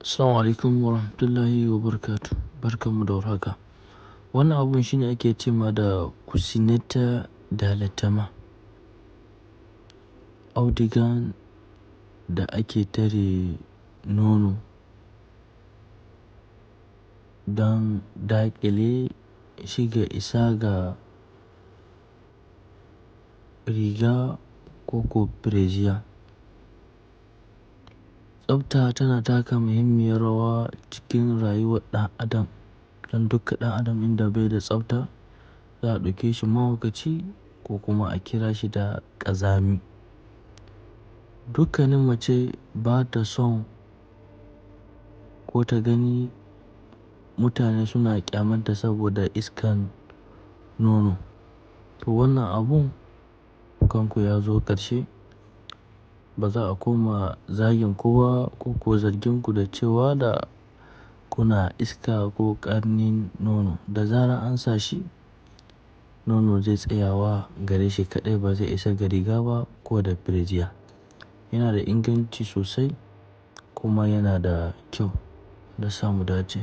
Assalamualaikum warahmatullahi wabarakatuh. Barkan mu da warhaka. Wannan abun shine ake ce ma da kusineta dalatama. Audugan da ake tare nono don daƙile shiga isa ga riga ko ko fireziya. Tsafta tana taka muhimmiyar rawa cikin rayuwar ɗan adam. Don dukka ɗan adam inda bai da tsafta, za a ɗauke shi mahaukaci ko kuma a kira shi da ƙazami. Dukkanin mace ba ta son ko ta gani mutane suna ƙyamanta saboda iskan nono. To wannan abun kanku ya zo ƙarshe. Ba za a koma zagin ku ba ko ko zargin ku da cewa da kuna iska ko ƙarnin nono. Da zarar an sa shi, nono zai tsaya wa gare shi kaɗai ba zai isa ga riga ba ko da fireziya. Yana da inganci sosai kuma yana da kyau. Da samu dace.